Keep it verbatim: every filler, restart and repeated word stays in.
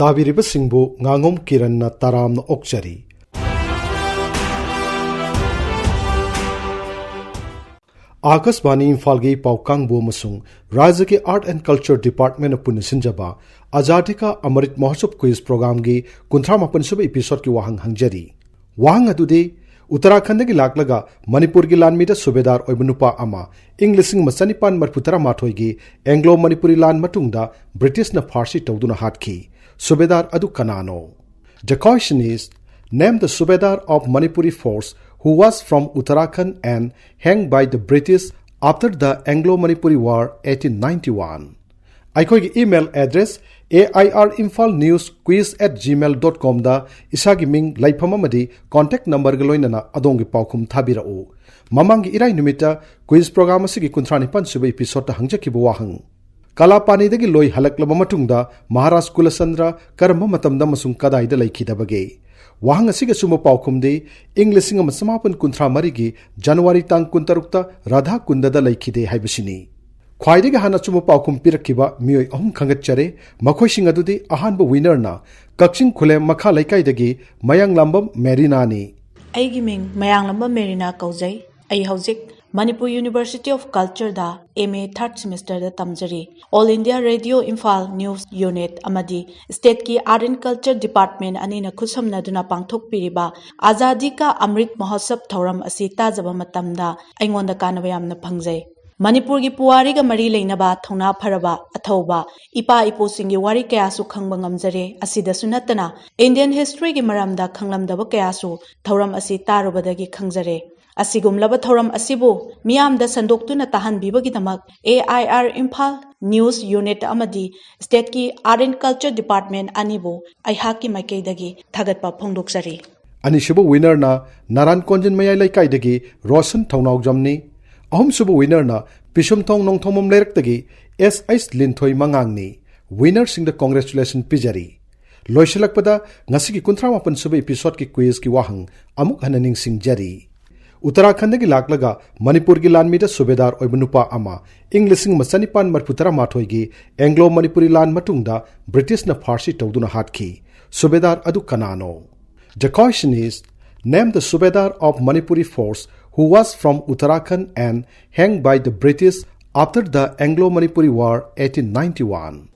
ꯇꯥꯕꯤꯔꯤꯕꯁꯤꯡꯕꯨ ꯉꯥꯉꯣꯝ ꯀꯤꯔꯟꯅ ꯇꯔꯥꯝꯅ ꯑꯣꯛꯆꯔꯤ꯫ ꯑꯥꯀꯥꯁꯕꯥꯅꯤ ꯏꯝꯐꯥꯜꯒꯤ ꯄꯥꯎ ꯀꯥꯡꯕꯨ ꯑꯃꯁꯨꯡ ꯔꯥꯖ꯭ꯌꯒꯤ Art and Culture Department ꯅ ꯄꯨꯟꯅ ꯁꯤꯟꯖꯕ ꯑꯖꯥꯗꯤ ꯀꯥ ꯑꯃꯔꯤꯠ ꯃꯍꯣꯠꯁꯕ quiz program ꯒꯤ ꯀꯨꯟꯊ꯭ꯔꯥ ꯃꯥꯄꯟ ꯁꯨꯕ episode ꯀꯤ ꯋꯥꯍꯪ ꯍꯪꯖꯔꯤ꯫ ꯋꯥꯍꯪ ꯑꯗꯨꯗꯤ, ꯎꯠꯇꯔꯥꯈꯟꯗꯒꯤ ꯂꯥꯛꯂꯒ ꯃꯅꯤꯄꯨꯔꯒꯤ ꯂꯥꯟꯃꯤꯗ ꯁꯨꯕꯦꯗꯥꯔ ꯑꯣꯏꯕ ꯅꯨꯄꯥ ꯑꯃ ꯏꯪ ꯂꯤꯁꯤꯡ ꯑꯃ ꯆꯅꯤꯄꯥꯟ ꯃꯔꯤꯐꯨ ꯇꯔꯥ ꯃꯥꯊꯣꯏꯒꯤ Anglo Manipuri ꯂꯥꯟ ꯃꯇꯨꯡꯗ ꯕ꯭ꯔꯤꯇꯤꯁꯅ ꯐꯥꯔꯁꯤ ꯇꯧꯗꯨꯅ ꯍꯥꯠꯈꯤ꯫ ꯁꯨꯕꯦꯗꯥꯔ ꯑꯗꯨ ꯀꯅꯥꯅꯣ? The question is, name the Subedar of Manipuri force who was from Uttarakhand and hanged by the British after the Anglo-Manipuri War eighteen ninety-one꯫ ꯑꯩꯈꯣꯏꯒꯤ email address A I R Imphal News Quiz at gmail dot com ꯗ ꯏꯁꯥꯒꯤ ꯃꯤꯡ, ꯂꯩꯐꯝ ꯑꯃꯗꯤ contact number ꯒ ꯂꯣꯏꯅꯅ ꯑꯗꯣꯝꯒꯤ ꯄꯥꯎꯈꯨꯝ ꯊꯥꯕꯤꯔꯛꯎ꯫ ꯃꯃꯥꯡꯒꯤ ꯏꯔꯥꯏ ꯅꯨꯃꯤꯠꯇ quiz program ꯑꯁꯤꯒꯤ ꯀꯨꯟꯊ꯭ꯔꯥ ꯅꯤꯄꯥꯟ ꯁꯨꯕ episode ꯇ ꯍꯪꯖꯈꯤꯕ ꯋꯥꯍꯪ, ꯀꯂꯥꯄꯥꯅꯤꯗꯒꯤ ꯂꯣꯏ ꯍꯜꯂꯛꯂꯕ ꯃꯇꯨꯡꯗ ꯃꯍꯥꯔꯥꯖ ꯀꯨꯂꯆꯟꯗ꯭ꯔ ꯀꯔꯝꯕ ꯃꯇꯝꯗ ꯑꯃꯁꯨꯡ ꯀꯗꯥꯏꯗ ꯂꯩꯈꯤꯗꯕꯒꯦ? ꯋꯥꯍꯪ ꯑꯁꯤꯒꯤ ꯑꯆꯨꯝꯕ ꯄꯥꯎꯈꯨꯝꯗꯤ ꯏꯪ ꯂꯤꯁꯤꯡ ꯑꯃ ꯆꯃꯥꯄꯟ ꯀꯨꯟꯊ꯭ꯔꯥ ꯃꯔꯤꯒꯤ January ꯇꯥꯡ ꯀꯨꯟꯇꯔꯨꯛꯇ ꯔꯥꯙꯥ ꯀꯨꯟꯗꯗ ꯂꯩꯈꯤꯗꯦ ꯍꯥꯏꯕꯁꯤꯅꯤ꯫ ꯈ꯭ꯋꯥꯏꯗꯒꯤ ꯍꯥꯟꯅ ꯑꯆꯨꯝꯕ ꯄꯥꯎꯈꯨꯝ ꯄꯤꯔꯛꯈꯤꯕ ꯃꯤꯑꯣꯏ ꯑꯍꯨꯝ ꯈꯪꯒꯠꯆꯔꯦ꯫ ꯃꯈꯣꯏꯁꯤꯡ ꯑꯗꯨꯗꯤ, ꯑꯍꯥꯟꯕ winner ꯅ ꯀꯛꯆꯤꯡ ꯈꯨꯂꯦꯝ ꯃꯈꯥ ꯂꯩꯀꯥꯏꯗꯒꯤ ꯃꯌꯥꯡꯂꯥꯝꯕꯝ ꯃꯦꯔꯤꯅꯥꯅꯤ꯫ ꯑꯩꯒꯤ ꯃꯤꯡ ꯃꯌꯥꯡꯂꯥꯝꯕꯝ ꯃꯦꯔꯤꯅꯥ ꯀꯧꯖꯩ꯫ ꯑꯩ ꯍꯧꯖꯤꯛ Manipur University of Culture the M A third semester the ꯇꯝꯖꯔꯤ꯫ All India Radio Imphal News Unit ꯑꯃꯗꯤ state ꯀꯤ Art and Culture Department ꯑꯅꯤꯅ ꯈꯨꯠꯁꯝꯅꯗꯨꯅ ꯄꯥꯡꯊꯣꯛꯄꯤꯔꯤꯕ ꯑꯖꯥꯗꯤ ꯀꯥ ꯑꯃ꯭ꯔꯤꯠ ꯃꯍꯣꯠꯁꯕ ꯊꯧꯔꯝ ꯑꯁꯤ ꯇꯥꯖꯕ ꯃꯇꯝꯗ ꯑꯩꯉꯣꯟꯗ ꯀꯥꯟꯅꯕ ꯌꯥꯝꯅ ꯐꯪꯖꯩ꯫ ꯃꯅꯤꯄꯨꯔꯒꯤ ꯄꯨꯋꯥꯔꯤꯒ ꯃꯔꯤ ꯂꯩꯅꯕ ꯊꯧꯅꯥ ꯐꯔꯕ, ꯑꯊꯧꯕ ꯏꯄꯥ ꯏꯄꯨꯁꯤꯡꯒꯤ ꯋꯥꯔꯤ ꯀꯌꯥꯁꯨ ꯈꯪꯕ ꯉꯝꯖꯔꯦ꯫ ꯑꯁꯤꯗꯁꯨ ꯅꯠꯇꯅ Indian history ꯒꯤ ꯃꯔꯝꯗ ꯈꯪꯂꯝꯗꯕ ꯀꯌꯥꯁꯨ ꯊꯧꯔꯝ ꯑꯁꯤ ꯇꯥꯔꯨꯕꯗꯒꯤ ꯈꯪꯖꯔꯦ꯫ ꯑꯁꯤꯒꯨꯝꯂꯕ ꯊꯧꯔꯝ ꯑꯁꯤꯕꯨ ꯃꯤꯌꯥꯝꯗ ꯁꯟꯗꯣꯛꯇꯨꯅ ꯇꯥꯍꯟꯕꯤꯕꯒꯤꯗꯃꯛ A I R Imphal News Unit ꯑꯃꯗꯤ state ꯀꯤ Art and Culture Department ꯑꯅꯤꯕꯨ ꯑꯩꯍꯥꯛꯀꯤ ꯃꯥꯏꯀꯩꯗꯒꯤ ꯊꯥꯒꯠꯄ ꯐꯣꯡꯗꯣꯛꯆꯔꯤ꯫ ꯑꯅꯤꯁꯨꯕ winner ꯅ ꯅꯥꯔꯥꯟ ꯀꯣꯟꯖꯤꯟ ꯃꯌꯥꯏ ꯂꯩꯀꯥꯏꯗꯒꯤ ꯔꯣꯁꯟ ꯊꯧꯅꯥꯎꯖꯝꯅꯤ꯫ ꯑꯍꯨꯝꯁꯨꯕ winner ꯅ ꯄꯤꯁꯨꯝꯊꯣꯡ ꯅꯣꯡꯊꯣꯝꯕꯝ ꯂꯩꯔꯛꯇꯒꯤ S H ꯂꯤꯟꯊꯣꯏ ꯃꯉꯥꯡꯅꯤ꯫ Winner ꯁꯤꯡꯗ congratulation ꯄꯤꯖꯔꯤ꯫ ꯂꯣꯏꯁꯤꯜꯂꯛꯄꯗ ꯉꯁꯤꯒꯤ ꯀꯨꯟꯊ꯭ꯔꯥ ꯃꯥꯄꯟ ꯁꯨꯕ episode ꯀꯤ quiz ꯀꯤ ꯋꯥꯍꯪ ꯑꯃꯨꯛ ꯍꯟꯅ ꯅꯤꯡꯁꯤꯡꯖꯔꯤ꯫ ꯎꯠꯇꯔꯥꯈꯟꯗꯒꯤ ꯂꯥꯛꯂꯒ ꯃꯅꯤꯄꯨꯔꯒꯤ ꯂꯥꯟꯃꯤꯗ ꯁꯨꯕꯦꯗꯥꯔ ꯑꯣꯏꯕ ꯅꯨꯄꯥ ꯑꯃ ꯏꯪ ꯂꯤꯁꯤꯡ ꯑꯃ ꯆꯅꯤꯄꯥꯟ ꯃꯔꯤꯐꯨ ꯇꯔꯥꯃꯥꯊꯣꯏꯒꯤ ꯑꯦꯡꯒ꯭ꯂꯣ ꯃꯅꯤꯄꯨꯔꯤ ꯂꯥꯟ ꯃꯇꯨꯡꯗ ꯕ꯭ꯔꯤꯇꯤꯁꯅ ꯐꯥꯔꯁꯤ ꯇꯧꯗꯨꯅ ꯍꯥꯠꯈꯤ꯫ ꯁꯨꯕꯦꯗꯥꯔ ꯑꯗꯨ ꯀꯅꯥꯅꯣ? The question is, name the Subedar of Manipuri force who was from Uttarakhand and hanged by the British after the Anglo-Manipuri War eighteen ninety-one.